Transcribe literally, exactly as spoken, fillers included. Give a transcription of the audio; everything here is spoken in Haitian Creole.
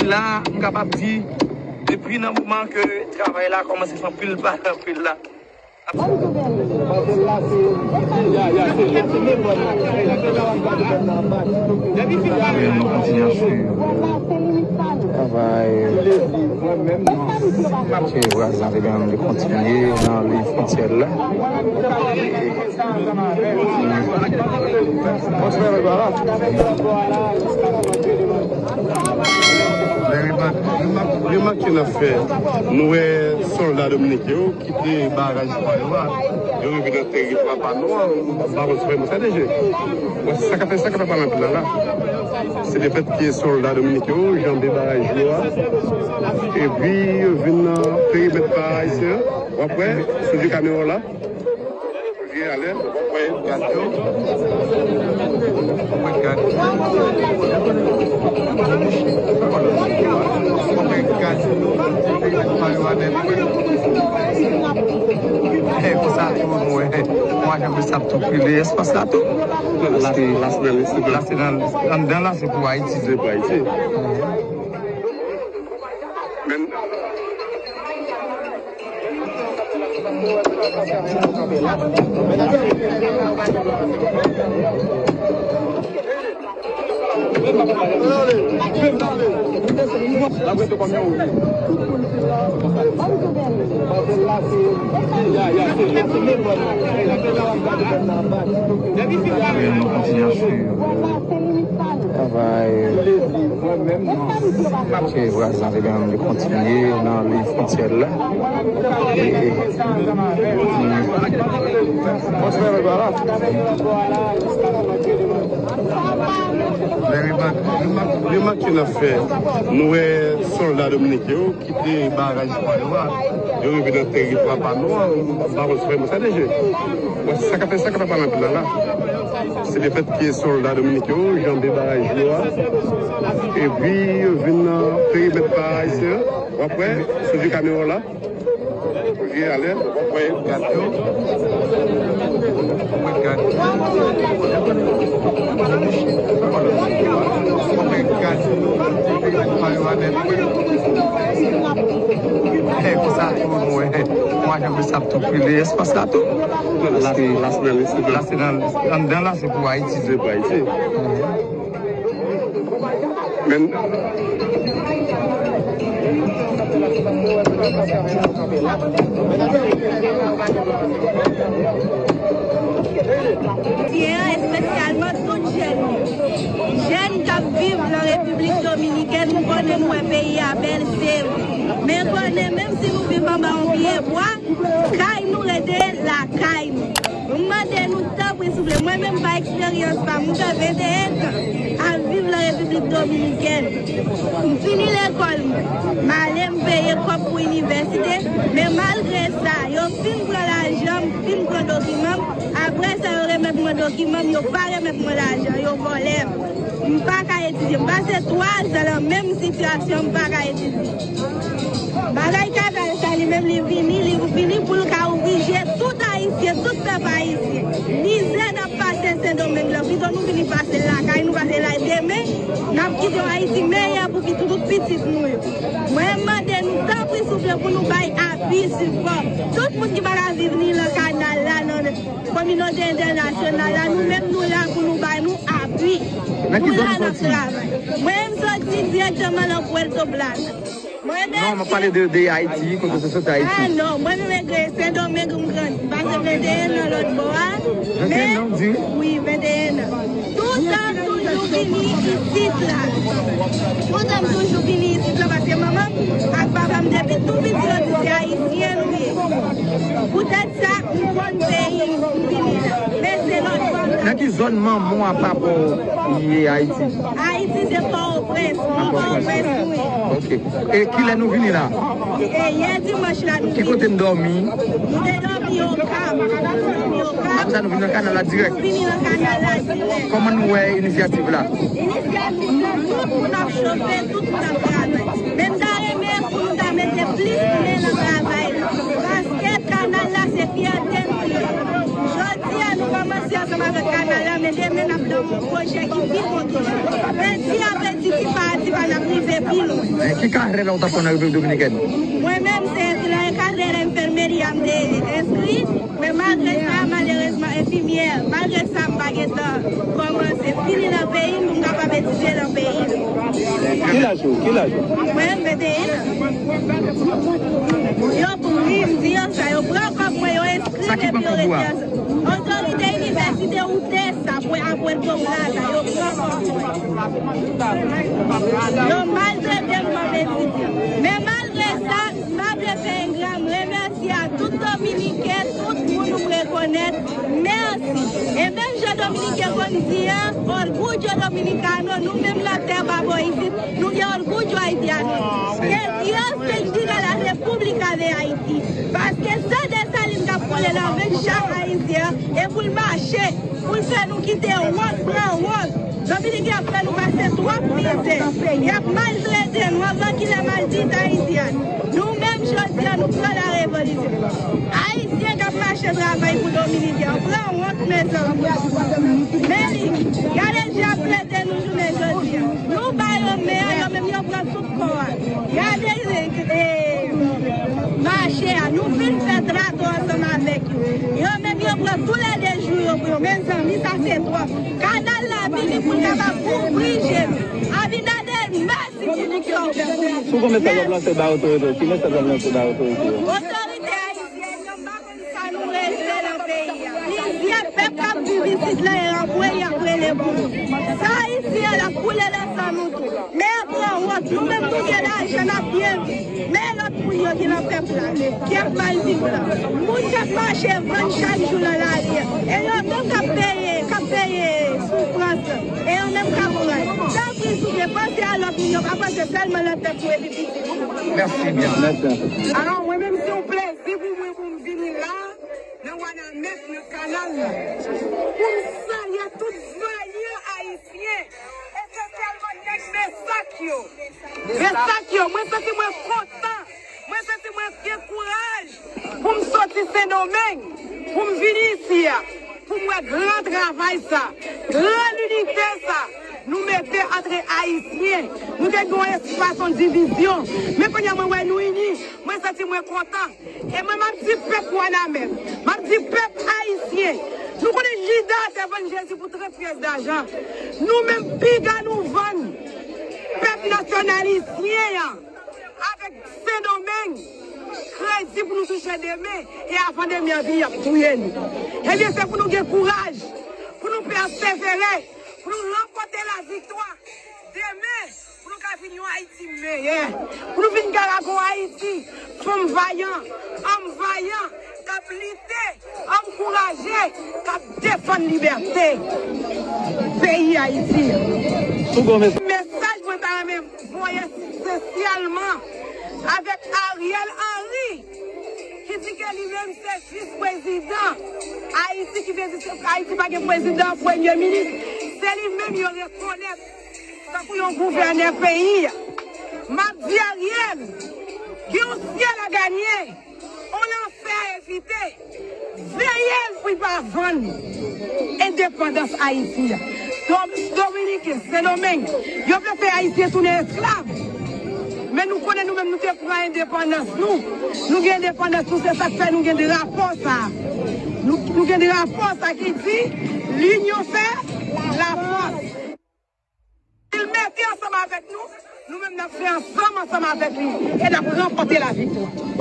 La, m kapab di, depi nan moman ke travay la kòmanse fè anpil pale, anpil la. Travay, travay, travay, travay, kontinye nan liy fwontyè la. Men remak, remak, remak ke n ap fè, nou wè sòlda dominiken yo kite baraj pa yo a, yo rive nan teritwa pa nou an, m pa konn si se sa deja. Bon, se sa k ap fè, sa k ap fè pale anpil la la. Se lefèt ke sòlda dominiken yo janbe baraj yo a, epi yo vin nan perimèt pa ayisyen an. W ap wè, sou di kamera w la. Vye alè, w ap wè gad yo. W ap wè gad. W ap wè gad yo. Yo te met pa yo anèt. E konsa tou, nou wè. Mwa jan mesye ap tou pile espas la tou. La, la, la, se nan, la, se nan, anndan la, se pou Ayiti. Se pou Ayiti. Men, travay, travay, travay, kontinye nan liy fwontyè la. E, e, men remak, remak, remak ke n ap fè, nou wè sòlda dominiken yo kite baraj pa yo a, yo rive nan teritwa pa nou an, m pa konn si se sa deja. Bon, se sa k ap fè, sa k ap fè pale anpil la la. Se lefèt ke sòlda dominiken yo janbe baraj yo a, epi yo vin nan perimèt pa ayisyen an. W ap wè, sou di kamera w la. Vye alè, w ap wè gad yo. W ap wè gad. W ap wè gad. E konsa tou, nou wè. Mwa jan mesye ap tou pile espas la tou. La, la, se nan, la, se nan, anndan la, se pou Ayiti. Se pou Ayiti. Men, espesyalman tout jèn yo. Jèn k ap viv nan Repiblik Dominikèn, nou konnen nou wè peyi a bèl, se vre. Men konnen, menm si nou viv anba yon pye bwa, kay nou rete lakay nou. M mande nou, tanpri, souple, mwen menm, pa eksperyans pa m, m fè venteyen tan ap viv nan Repiblik Dominikèn. M fini lekòl mwen, m ale, m peye kòb pou inivèsite, men malgre sa, yo fin pran lajan m, fin pran dokiman m, apre sa, yo remèt mwen dokiman m, yo pa remèt mwen lajan, yo vòlè m. M pa ka etidye. M pase twa zan nan menm sitiyasyon, m pa ka etidye. Bagay Kadal sa, li menm, li vini, li vini pou l ka oblije tout Ayisyen, tout pèp ayisyen. Mizè n ap pase Sendomeng lan, pito nou vini pase l lakay nou, pase l la, demen, n ap kite yon Ayiti meyè pou pitit, tout pitit nou yo. Mwen mande nou, tanpri, souple, pou nou bay apui, sipò. Tout moun ki pa ka viv ni nan kanal la, nan kominote entènasyonal la, nou menm nou la pou nou bay nou apui. Nan ki zòn ou soti? Mwen menm soti dirèkteman nan Puerto Plata. Mwen menm... Non, m ap pale de, de Ayiti, kote w soti Ayiti. Ah non, mwen menm e Sendomeng m grandi. M pase venteyen an lòt bò a. Venteyen an, w di? Wi, venteyen an. Toutan m toujou vini isit la. Toutan m toujou vini isit la, paske manman m ak papa m depi tou piti yo di se ayisyen nou ye. Poutèt sa, m konn peyi m, m vini la. Men se lòt bò m... Nan ki zòn manman w a papa w ye Ayiti? Ayiti se Pòtoprens, m Pòtoprens, wi. Ok. E kilè nou vini la? E yè dimanch la nou vini. Ki kote n dòmi? Nou te dòmi Okap. Nou dòmi Okap. Apre sa nou vin nan kanal la dirèk? Nou vini nan kanal la dirèk. Kòman nou wè inisyativ la? Inisyativ la, tout moun ap chofe, tout moun ap travay. Men m ta renmen pou nou ta mete plis men nan travay la. Paske kanal la se fyète nou ye. Jodi a nou kòmanse ansanm Kanal la, men demen n ap nan yon pwojè ki pi bon toujou. Pèdi a pèdi, ti pa a ti pa, n ap rive pi lwen. Men ki karè la ou t ap fè nan Repiblik Dominikèn? Mwen menm, se nan karè enfimyè a m te enskri, men malgre sa, malerezman, enfimyè, malgre sa, m pa gentan kòmanse fini nan peyi m pou m kapab etidye nan peyi m. Ki laj ou? Ki laj ou? Mwen, venteyen an. Yo pou ri, m di yo sa, yo pran kòb mwen, yo enskri m epi yo retire sa. Otorite inivèsite ou te sa pou apwèl pòp la, la, yo pran kòb mwen. Yo maltrete m, m ap etidye. Men malgre sa, m pa vle fè engra, m remèsye a tout Dominiken, tout moun ou rekonèt, mèsi. E menm jan Dominiken konn di a, orgullo dominicano, nou menm nan tè babo isit, nou gen orgullo haitiano. Que Dios bendiga la República de Haití. Paske san Desalin k ap koule nan venn chak Ayisyen, e pou l mache, pou l fè nou kite wòt, pran wòt. Dominiken ap fè nou pase twòp mizè. Y ap maltrete nou, anvan ki lè maldita haitiana. Nou menm, jodi a, nou pran la revolisyon. Ayisyen k ap mache travay pou Dominiken, pran wòt, mezanmi. Men li, gade jan y ap trete nou jounen jodi a. Nou ba yo men an, yo menm yo pran tout kò a. Gade, e, mache a, nou fin fè tratwa ansanm avèk yo. Yo menm yo pran toulède jou yo pou yo. Mezanmi, sa se twòp. Kanal la vini pou l kapab kouvri je nou. Abinader, mèsi pou tout sa w fè pou nou. Si w gen mesaj w ap lanse bay otorite yo, ki mesaj w ap lanse bay otorite yo? Otorite ayisyèn yo, m pa konn sa nou regle nan peyi a. Plizyè pèp k ap viv isit la, e anmwe y ap rele pou nou. San Ayisyen, l ap koule nan san nou tou. Men pran wòt, nou menm nou gen lajan, n ap byen viv. Men lòt moun yo ki nan pèp la, ki ap mal viv la. Moun k ap mache vann chak jou nan lari a. E yo menm k ap peye, k ap peye soufrans lan. E yo menm k ap pran. Tanpri, souple, panse a lòt moun yo, pa panse sèlman nan tèt ou epi pitit ou. Mèsi byen. Mèsi. Alò, mwen menm, se yon plezi pou mwen pou m vini la, nan Wanament, nan kanal la, pou m salye tout vanyan ayisyen, espesyalman nèg Mesak yo. Mesak yo, mwen santi mwen kontan, mwen santi mwen gen kouraj pou m soti Sendomeng, pou m vini isi a, pou m wè gran travay sa, gran linite sa nou mete antre Ayisyen. Nou te gen yon espas, yon divizyon, men kounye a mwen wè nou ini, mwen santi mwen kontan. E mwen, m ap di pèp Wanament, m ap di pèp ayisyen, nou konnen Jida te vann Jezi pou trant pyès dajan. Nou menm, piga nou vann pèp nasyonalis ayisyen an avèk Sendomeng kredi pou nou touche demen, e avan demen an vini, y ap touye nou. Ebyen, se pou nou gen kouraj, pou nou pèsevere, pou nou ranpòte laviktwa demen, pou nou ka vin yon Ayiti meyè, pou nou vin gade yon Ayiti, fanm vayan, òm vayan, k ap lite, òm kouraje, k ap defann libète peyi Ayiti. Sou gwo mesaj. Mesaj mwen ta renmen voye espesyalman avèk Ariel Henry, ki di ke li menm se vis prezidan Ayiti, ki vle di se Ayiti pa gen prezidan, premye minis, se li menm yo rekonèt tankou yon gouvènè peyi a. M ap di Ariel, gen yon syèl a ganye, yon lanfè a evite. Veye l pou l pa vann endepandans Ayiti a. Dom-, Dominiken, Sendomeng, yo vle fè Ayisyen tounen esklav. Men nou konnen nou menm nou te pran endepandans nou. Nou gen endepandans nou, se sa k fè nou gen drapo sa. Nou, nou gen drapo sa ki di, l'union fait la force. Si l mete ansanm avèk nou, nou menm n ap fè ansanm, ansanm avèk li, e n ap ranpòte laviktwa.